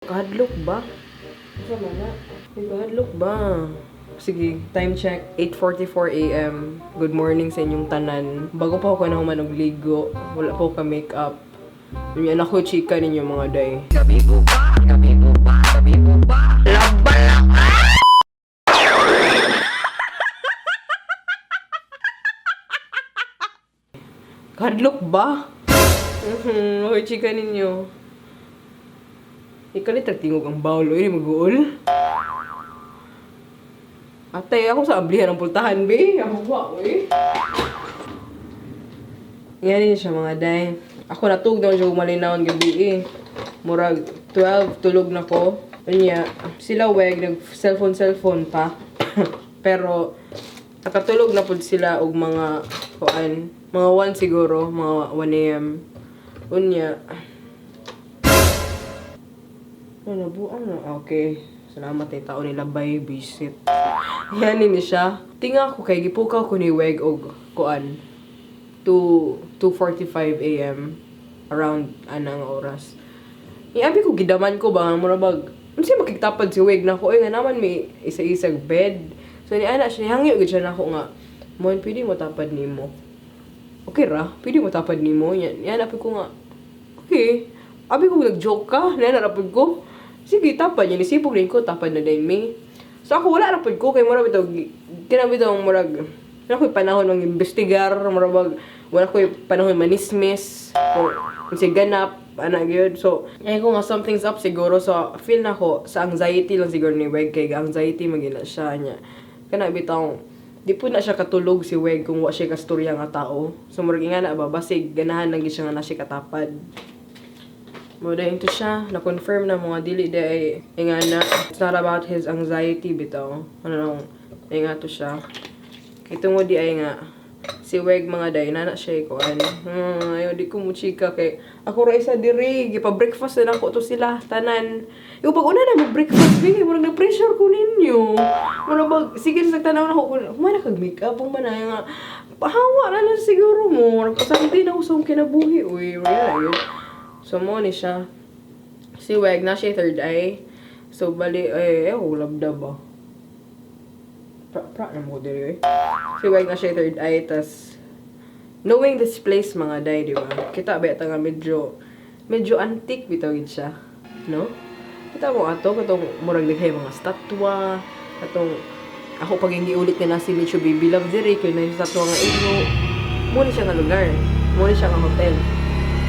Kahadlok ba? Asa man na? Ay, kahadlok ba? Sige, time check, 8:44 a.m. Good morning sa inyong tanan. Bago pa ako na human og ligo, wala pa ako ka makeup. Yung anak ko, chika ninyo mga day. Kahadlok ba? Okay, chika ninyo. Ikalit tingog ang bawlo, ini mag-uol. Atay, ako sa ablihan ang pultahan, be. Ako ba, uy. Yan yun siya, mga day. Ako natug daw siya malinawon gabi eh. Murag 12, tulog na ko. Unya, sila weg, nag cellphone cellphone pa. Pero, nakatulog na pud sila og mga, kuan, mga 1 siguro, mga 1 a.m. Unya, ano, buang na. Okay. Salamat ay tao nila bay, visit. Yan ni siya. Tinga ko kay gipukaw ko ni Weg og kuan. 2 2:45 a.m. around anang oras. Iabi ko gidaman ko ba mura bag unsa makigtapad si Weg nako oy nga naman may isa-isag bed. So ni ana siya hangyo gid siya nako nga mon pwede mo tapad nimo. Okay ra, pwede mo tapad nimo. Yan, yan api ko nga. Okay. Abi ko nag-joke ka, na rapod ko. Sige, tapad yan. Isipog rin ko, tapad na din me. So ako wala rapod ko kay mura bitaw kinang bitaw murag wala ko'y panahon mang investigar, mura bag wala ko'y panahon manismis o unsay ganap ana gyud. So, ay ko nga something's up siguro. So, feel na ko sa anxiety lang siguro ni Weg kay anxiety man gyud na siya niya. Kana bitaw di po na siya katulog si Weg kung wa siya kastorya nga tao. So murag nga na ba basig ganahan lang gyud siya nga na siya katapad. Mo to siya, na-confirm na mga dili di ay nga na it's not about his anxiety bitaw. Ano nang ay nga to siya. Kay tungod di ay nga si Weg mga day nana siya kuan. Ayaw di ko mo chika kay ako ra isa diri gipa-breakfast na lang ko to sila tanan. Yo pag una na mag-breakfast bi murag na pressure ko ninyo. Murag bag sige sa tanaw na ko human na kag makeup human na nga pahawa na lang siguro mo. Murag pasanti na ko sa akong kinabuhi uy. Wala yun. So, mo ni siya. Si Weg, na siya third eye. So, bali, eh, eh, labda ba? Pra, pra na mo diri, eh. Si Weg na siya third eye, tas, knowing this place, mga day, di ba? Kita ba ito nga medyo, medyo antique bitaw gid siya. No? Kita mo ato, katong murag daghay mga statwa, katong, ako pag hindi ulit nga na si Micho Baby Love diri, kay na yung statwa nga ino. Mo ni siya nga lugar. Mo ni siya nga hotel.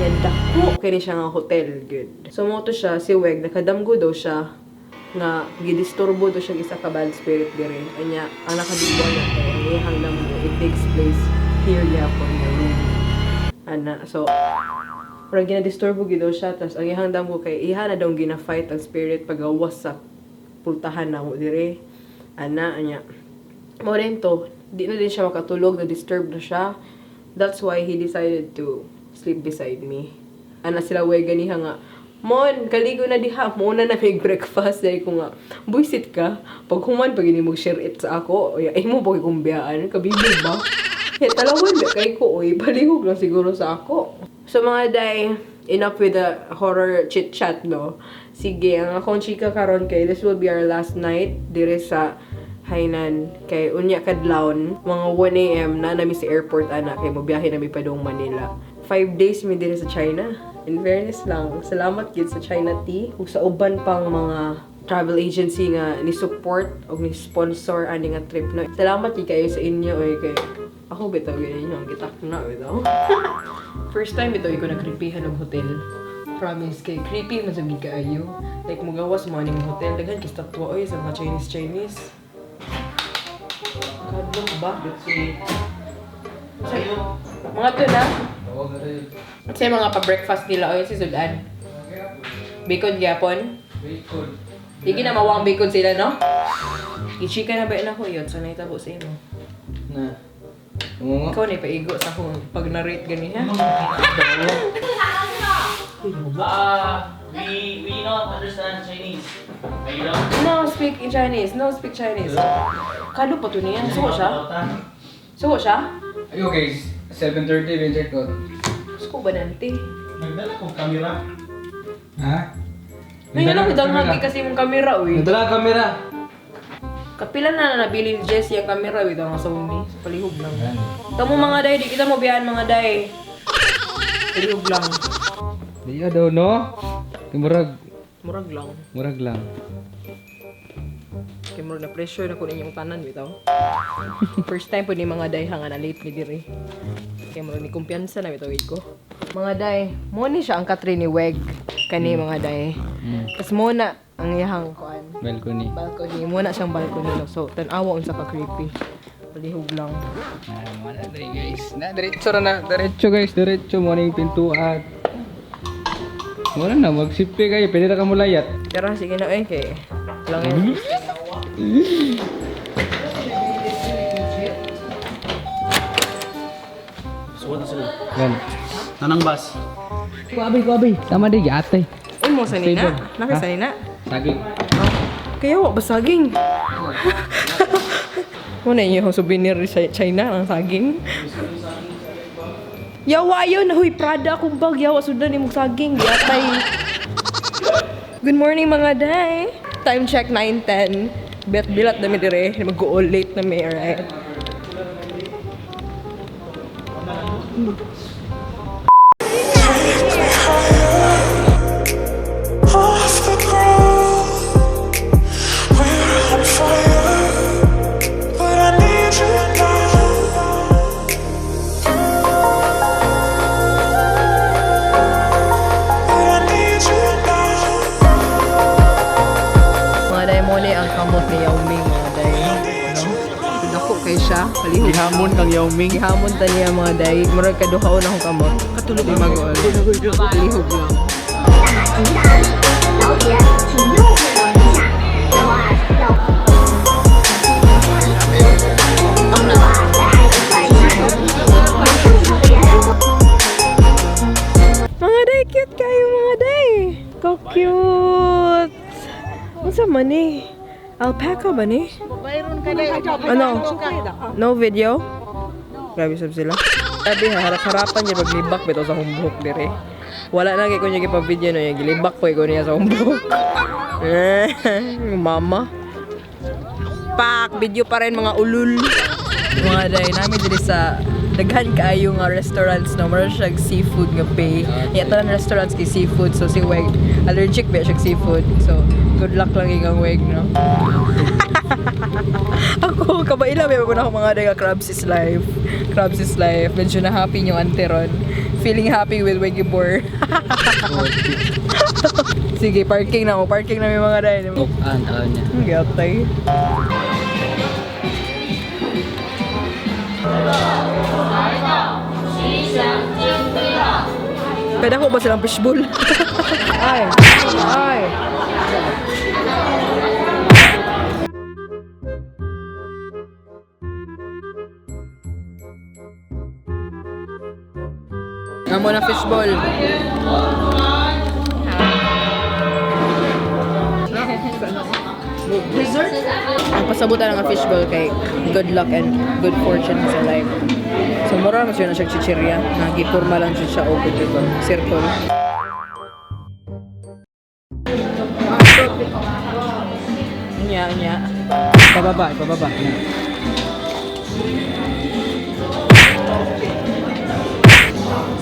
Yan, dako kini siya nga hotel, good. So, mo to siya, si Weg, nakadamgo daw siya, nga gidisturbo daw siya isa ka bad spirit diri. Anya, ang nakadamgo na kay ang iyang damgo, it takes place here gyapon in the room. Ana, so, parang ginadisturbo gid daw siya, tas ang iyang damgo kay iha na daw gina-fight ang spirit pagawas sa pultahan na mo diri. Ana, anya. Mo rin to, di na din siya makatulog, na-disturb na siya. That's why he decided to sleep beside me. Ana sila way ganiha nga, Mon, kaligo na diha, mo na na may breakfast. Dahil ko nga, buisit ka. Pag human, pag ini mag-share it sa ako, oy, ay mo ba kong biyaan? Kabibi ba? Ya, talawan ba kay ko, oy, palihog lang siguro sa ako. So mga day, enough with the horror chit-chat, no? Sige, ang akong chika karon kay this will be our last night dire sa Hainan. Kay unya kadlawon, mga 1 a.m. na nami sa airport ana kay mobiyahe nami padung Manila. 5 days mi dire sa China. In fairness lang, salamat gid sa China Tea ug sa uban pang mga travel agency nga ni support og ni sponsor ani nga trip no. Salamat gid kayo sa inyo oy kay ako bitaw gid ninyo ang gitak na bitaw. First time bitaw ko na-creepyhan og hotel. Promise kay creepy man sa gid kaayo. Like mugawas mo aning hotel daghan kay statwa oy sa mga Chinese Chinese. Kadlok ba? Let's see. Mga to na. Sa mga pa-breakfast nila oy si Sudan. Bacon gyapon. Bacon. Di ginamawang bacon sila no? Ichika na ba na ko yun? Sanay tabo sa imo. Na. Oo nga. Ikaw na ipaigo sa akong pag-narrate gani ha. We not understand Chinese. Are you down? No, speak in Chinese. No, speak Chinese. Kado pa to niya. Suko siya? Suko siya? Ay, okay. 7:30, we check out. Suko ba nante? Nagdala ko camera. Ha? May alam ko danghagi kasi mong kamera, uy. Nagdala ang kamera. Kapila na na nabili ni Jessie ang kamera with ang Sony. Sa palihog lang. Kamo mga day, di kita mo biyahan mga day. Palihog lang. Di daw no? Murag, Murag lang. murag lang. Kay murag na pressure na ko ninyong tanan bitaw. First time po ni mga day hanga na late mi diri. Kay murag ni kumpiyansa na bitaw ko. Mga day, mo ni siya ang katri ni Weg kani mga day. Tas mo na ang iyahang kuan. Balcony. Balcony, mo na siyang balcony no. So tan-awa unsa ka creepy. Palihog lang. Ah, wala diri guys. Na diretso ra na, diretso guys, diretso mo na yung pintuan. Wala na, magsipi kayo, pwede na ka mulayat. Tara, sige na eh kay lang yan. Suwat na sila. Yan. Nanang bus. Kuabi, kuabi. Tama di, ate. Uy, mo sanina. Stable. Nakasanina. Saging. Kaya wa basaging. Muna inyo souvenir sa China ang saging. Yawa yun, huy Prada akong bag yawa sudan imong saging giatay. Good morning mga day. Time check 9:10. Bet bilat na mi dire, mag-go late na mi, alright. Off the ground, we're on fire, but I need you now. But I need you now. Mga day mo ni ang kamot ni Yao Ming mga day. No? Dako kay siya, palihog. Gihamon kang Yao Ming. Gihamon ta niya mga day. Murag kaduhaon akong kamot. Katulog ni mag-all. Palihog lang. 老铁，请右边等一下，那么要。 Mga day, cute kayo mga day. Ko cute. Unsa man ni? Alpaca ba ni? Ano? No video? Grabe sab sila. Grabe ha, harap-harapan niya paglibak bitaw sa humbuhok dire. Wala na kay ko niya gipa-video no, niya gilibak ko ko niya sa humbuhok. Eh, mama. Pak, video pa rin mga ulul. Mga day, namin diri sa daghan kaayo nga restaurants no, meron siya seafood nga bay. Ya tanan restaurants kay seafood so si Weg allergic ba siya seafood. So good luck lang ikang Weg no. Ako, kabaila, may na ako mga daga crabs is life. Crabs is life. Medyo na happy yung ante ron. Feeling happy with Weggy Bor. Sige, parking na ako. Parking na may mga day. Tukaan, takaw niya. Ang gatay. Pwede ko ba silang fishbowl? Ay! Ay! Amo na fishbowl. Ang pasabutan ng fishbowl kay good luck and good fortune sa life. So mura naman siya na siya chichirya. Nagipurma lang siya siya open dito. Circle. Nya, nya. Pababa, pababa.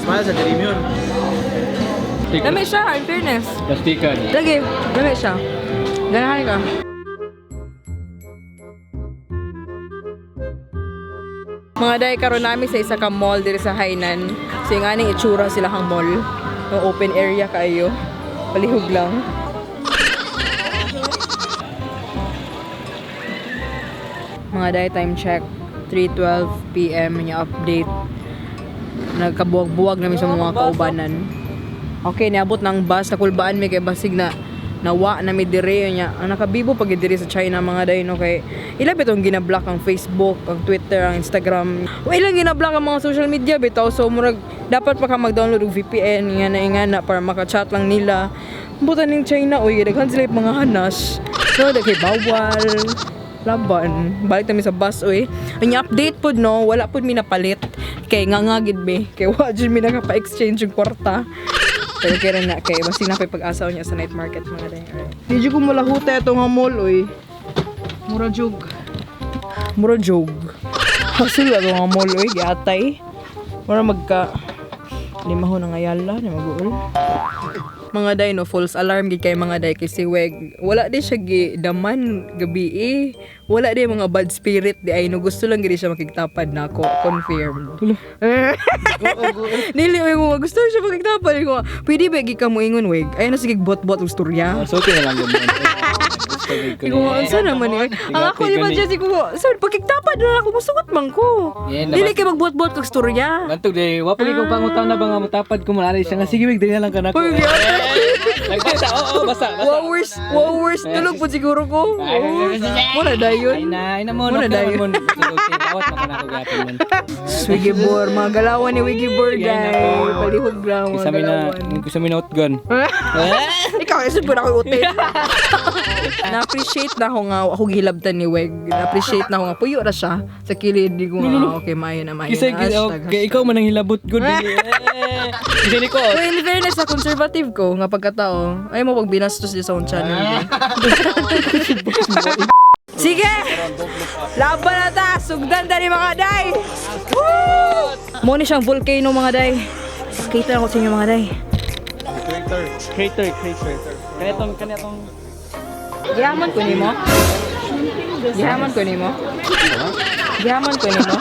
Smile sa dilim yun. Dami siya, in fairness. Plastikan. Lagi, dami siya. Ganahan ka. Mga day, karon namin sa isa ka mall diri sa Hainan. So yung aning itsura sila kang mall. Yung open area kayo. Palihog lang. Mga day, time check. 3:12 p.m. niya update. Nagkabuwag-buwag namin sa mga kaubanan. Okay, niabot ng bus, nakulbaan mi kay basig na nawa na mi dire niya. Ang nakabibo pag diri sa China mga day no kay ila bitong gina-block ang Facebook, ang Twitter, ang Instagram. O ilang gina-block ang mga social media bitaw so murag dapat pa ka mag-download og VPN nga na nga na para maka-chat lang nila. Buta ning China oy daghan sila yung mga hanas. No, daghay bawal. Laban. Balik kami sa bus, uy. Ang update pod no, wala pod mi napalit. Kay nga nga gid mi. Kay wa jud mi nakapa-exchange yung kwarta. Pero kaya na kay basta napay pag-asa niya sa night market, mga day. Alright. Di jud ko mulahuta ato nga mall oy. Mura jug. Mura jug. Hasil ato nga mall oy giatay. Mura magka lima ho na nga yala ni maguol. Mga day no, false alarm gid kay mga day kay si Weg. Wala di siya gi daman gabi eh. Wala di mga bad spirit di ay no, gusto lang gid siya makigtapad nako, confirmed. Nili oy mo gusto siya makigtapad ko. Pwede ba gi ka mo ingon Weg? Ay na sige bot-bot og storya. So okay na lang yun. Gusto ko Ikaw, unsa naman eh. Ang ako di ba dyan, ko, sir, pagkigtapad na ako, musugot man ko. Yeah, Dili kay magbuot-buot kag storya. Bantog di, wa pa ko pangutana na ba nga mutapad ko man siya nga sige wig dili na lang kanako. Uy, Nagbasa, oo, basa, basa. Wowers, wowers, tulog po siguro ko. Wowers. Muna dayon. Ay na, ay na mo, Muna okay dayon. man mo. Okay, dawat man kanako gyapon man. Wigibor, mga galawan ni Wigibor, Yan guys. ako. Palihog lang, mga Kisa mi na, galawan. kisa mi na outgun. Ikaw, isod po na ako utin. Na-appreciate na ako nga, ako gihilabtan ni Weg. Na-appreciate na ako nga, puyo ra siya. Sa kilid, di ko nga, okay, maayo na, maayo Kisa na. kisa Hashtag, okay, ikaw man ang hilabot gud. Kisa ni ko. Pero in fairness, sa conservative ko, nga pagkatao, ay mo pag binastos di sa own channel. Eh. Sige! Laban na ta! Sugdan ta ni mga day! Woo! Mo ni siyang volcano, mga day. Pakita na ko sa inyo, mga day. Crater, crater, crater. Kanitong kanitong Gihamon ko nimo? Gihamon ko nimo? Gihamon ko nimo?